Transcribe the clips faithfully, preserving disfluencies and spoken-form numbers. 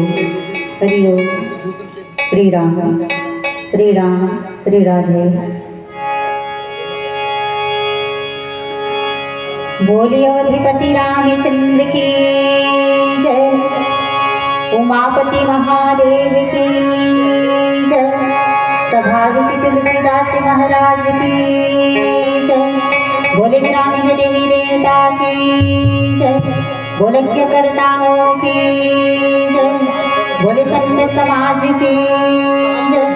हरि ओम। श्री राम, श्री राम, श्री राधे। बोलिए अवधपति रामचंद्र की जय, उमापति महादेव की जय, सभा विच तुलसीदास महाराज की जय, बोले ग्राम देवी देवता की जय, बोले यज्ञकर्ताओं की जय, बोले संत समाज की जय।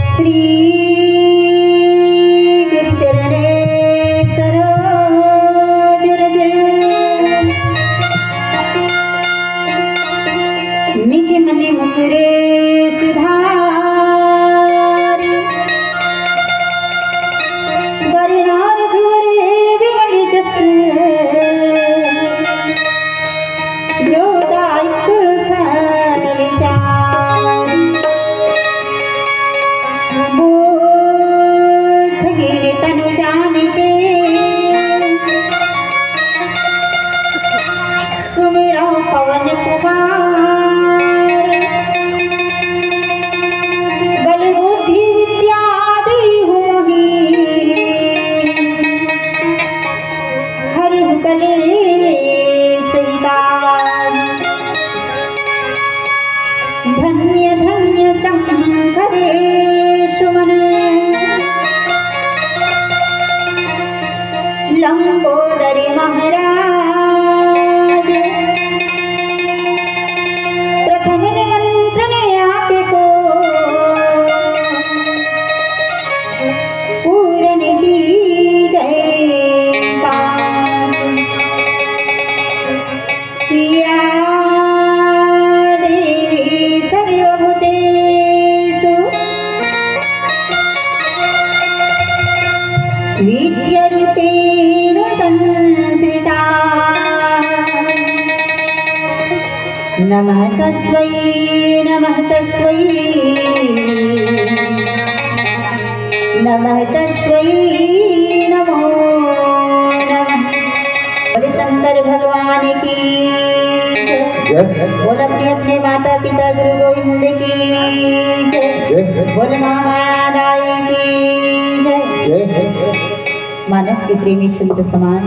श्री गुरु चरणे सरोज रज, निज मन मुकुरे सुधारि। बरनार धुवरे विमल जस, जो दायक फल चारि। बूझ गिन तनु जानिके, सुमिरौ पवन कुमार। बल बुद्धि विद्या दीन्हु मोहि, हरिउ कलेस विकार। धन्य धन्य शंकर सुमन, लंबोदर महाराज। प्रथम निमंत्रण आपको, पूरन कीजै। या देवी सर्वभूतेषु विद्यारूपेण संस्थिता। नमः तस्मै, नमः तस्मै, नमः तस्मै, नमो नमः। बोले शंकर भगवान की जय। बोल अपने अपने माता पिता गुरु गोविंद की जय। जय। बोल महामाया दाई की जय। जय। मानस के प्रेमी संत समाज,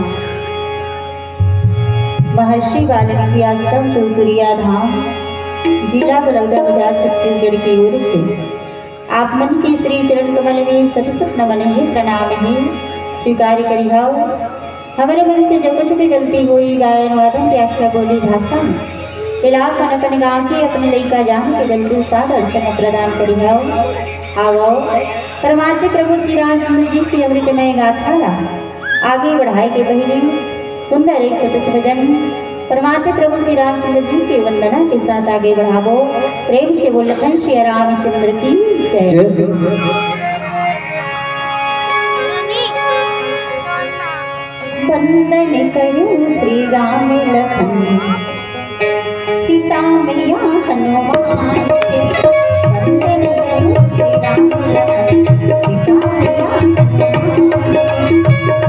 महर्षि वाल्मीकि आश्रम तुरतुरिया धाम, जिला बलौदाबाजार, छत्तीसगढ़ की ओर से आप मन के श्री चरण कमल में शत शत नमन हे, प्रणाम हे, स्वीकार करिहव। हमरे मन से जो कुछ भी गलती होई, गायन वादन, व्याख्या, बोली, भाषण, एला अपन अपन गाँव के, अपन लइका जान के गलती सादर क्षमा प्रदान करिहव। आवव, परमात्मा प्रभु श्री रामचंद्र जी की अमृतमय गाथा ला आगे बढ़ाए के पहली सुंदर एक छोटे से भजन परमात्मा प्रभु श्री रामचंद्र जी के वंदना के साथ आगे बढ़ाबो। प्रेम से बोल लखन श्री रामचंद्र की जय। जय। वंदन करूं श्री राम लखन सीता मैया हनुमान के। वंदन करूं श्री राम लखन सीता मैया हनुमान के।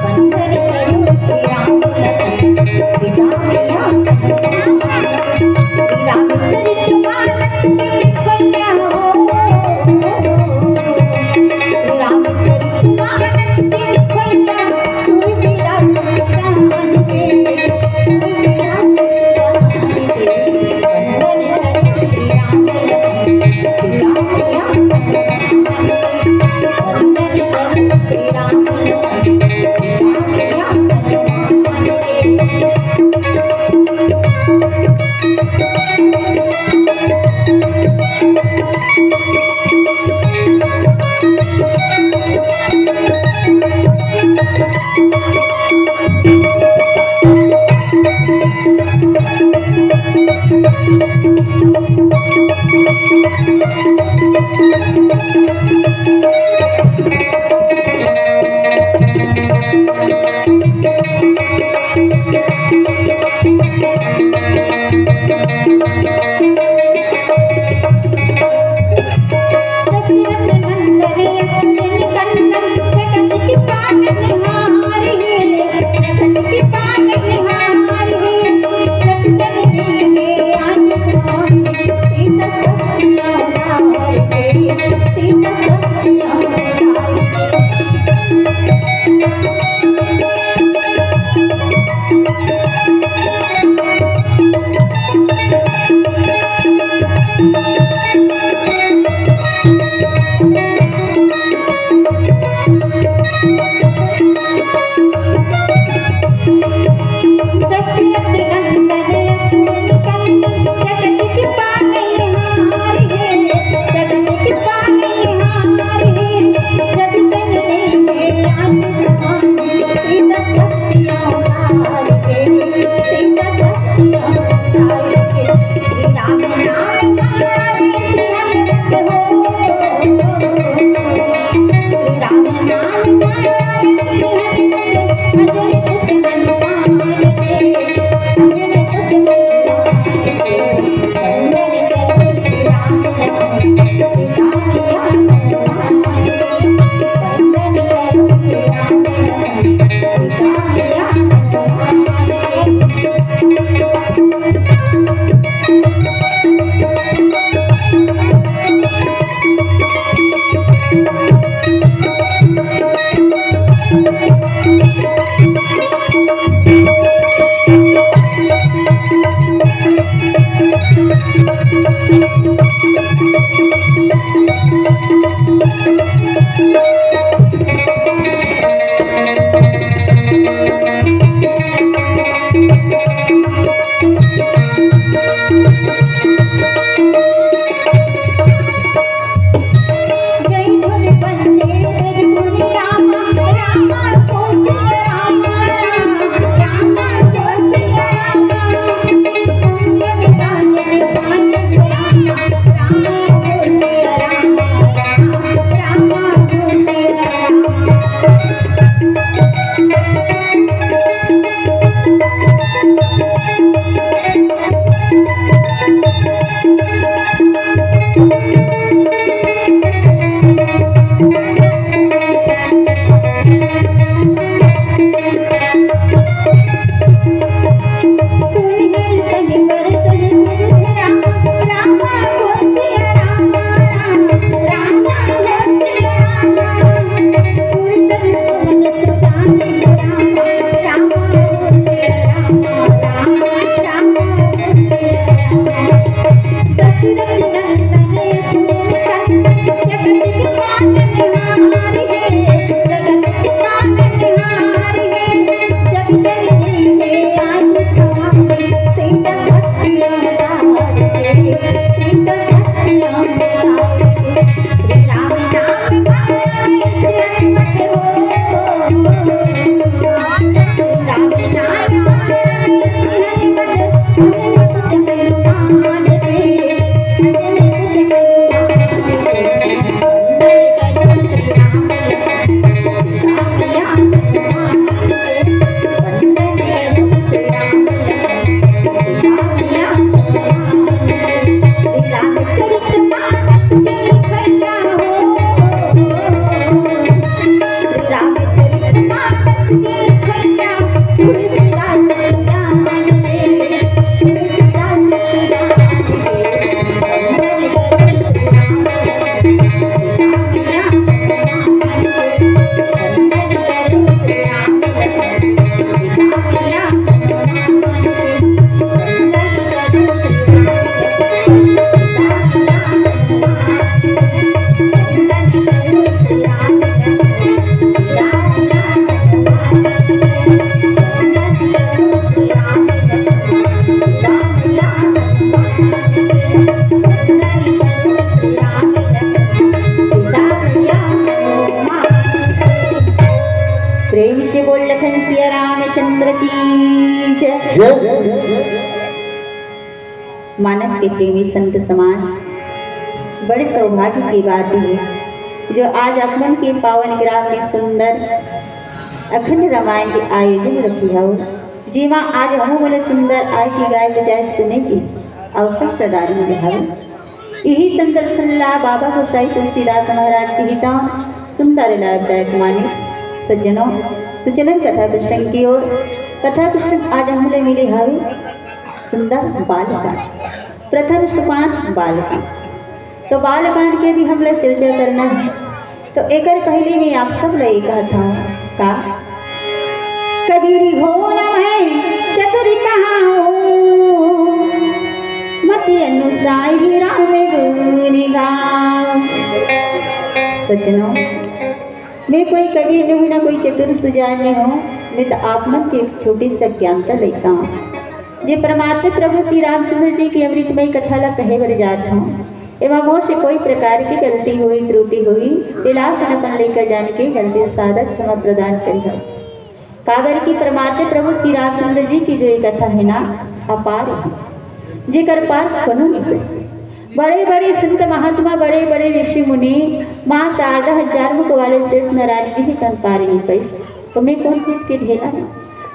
वंदन करूं श्री राम लखन सीता मैया हनुमान के। रामचरित मानस के कन्या हो, रामचरित मानस के कन्या तुलसीदास सुजान के। प्रेम से बोल लखन सिया रामचंद्र की जय। जय। मानस के प्रेमी संत समाज, बड़े सौभाग्य की बात है जो आज आप मन के पावन ग्राम में सुंदर अखंड रामायण के आयोजन रखे हव, जेमा आज हमू मन ल सुंदर आय के गाय बजाय सुने के अवसर प्रदान मिले हवे। यही संदर्शन ला बाबा गोसाई तुलसीदास महाराज जी ही त सुंदर लाभदायक मानिस। सज्जनों, तो चलन कथा प्रसंग की ओर। कथा प्रसंग आज हमन ला मिले हवे सुंदर बालकांड, प्रथम सोपान बालकांड। तो बालकांड के भी हमन ला चर्चा करना है। तो एकर पहले मैं आप सब ला ये कहत हूँ का, कबीर हो न मैं चतुर कहाँ हो, मति अनुसार राम गुण गाओ। सज्जनों, मैं कोई कबीर नहीं हूँ, ना कोई चतुर सुजान नहीं हूँ, मैं तो आप मन के एक छोटी सी अज्ञानता लइका हूँ, जे परमात्मा प्रभु श्री रामचंद्र जी की अमृतमय कथा ला कहे बर जात हूँ। एमा मोर से कोई प्रकार की गलती होई, त्रुटि होई, तेला आप मन अपन लइका जान के गलती सादर क्षमा प्रदान करिहव। काबर कि परमात्मा प्रभु श्री रामचंद्र जी की जो ये कथा है ना, अपार है, जेकर पार कोनो नहीं होय। बड़े बड़े संत महात्मा, बड़े बड़े ऋषि मुनि, माँ शारदा हजार मुख वाले शेष नारायण जी ही तन पार नहीं पाइस। तो मैं कोन चीज के ढेला हूँ?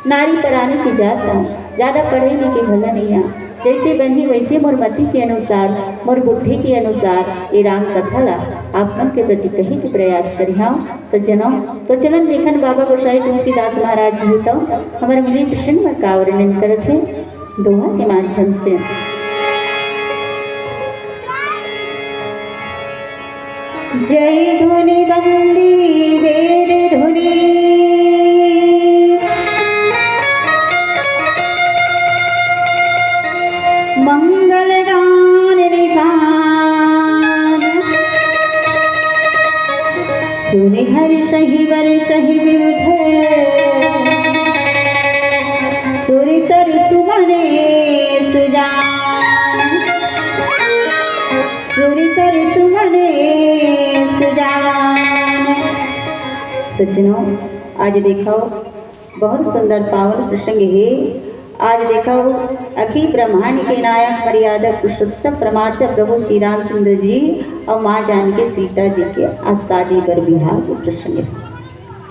नारी परानी की जात हूँ, ज्यादा पढ़े लिखे घला नहीं हूँ। जैसे बनही वैसे मोर मति के अनुसार, मोर बुद्धि के अनुसार ये राम कथा ला आप मन के प्रति कहे के प्रयास करिहव। सज्जनों, तो चलन देखन बाबा गोसाई तुलसीदास महाराज जी तो हमर मिली प्रसंग में का वर्णन करत हे दोहा के माध्यम से। जय धुनि बंदी वेद धुनि, मंगल गान निषाद। सुनि हर्षहि वर्षहि विविध, सुरतर सुमन सुजान। सुरतर सुमन सुजान। सज्जनों, आज देखो, बहुत सुंदर पावन प्रसंग हे। आज देखो, अखिल ब्रह्मांड के नायक मर्यादा पुरुषोत्तम परमात्मा प्रभु श्री रामचंद्र जी और माँ जानकी सीता जी के आज शादी बर बिहाव के प्रसंग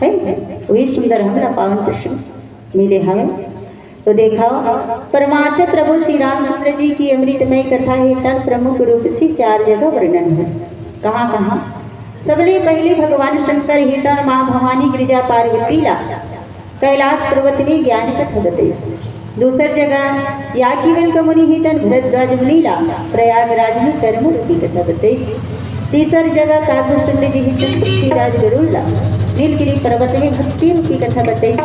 हे। है? वही सुंदर हमला पावन प्रसंग मिले हवे। तो देखो, परमात्मा प्रभु श्री रामचंद्र जी की अमृतमय कथा हे, तन प्रमुख रूप से चार जगह वर्णन हे। कहाँ कहाँ? सबले पहले भगवान शंकर हे, तन माँ भवानी गिरिजा पार्वती ला कैलाश पर्वत में ज्ञान कथा बतइस। दूसर जगह याज्ञवल्क्य मुनि हे, तन भरद्वाज मुनि ला प्रयागराज में कर्म रूपी कथा बतइस। तीसर जगह काकुस्थुंड जी हे, तन पृथ्वीराज गरुड़ ला नीलगिरी पर्वत में भक्ति रूपी कथा बतइस।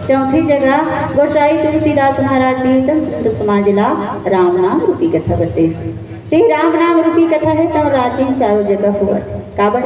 चौथी जगह गोसाई तुलसीदास महाराज जी हे, तन संत समाज ला राम नाम रूपी कथा बतइस। ते राम नाम रूपी कथा हे, तो रात दिन चारों जगह होवत हे। काबर?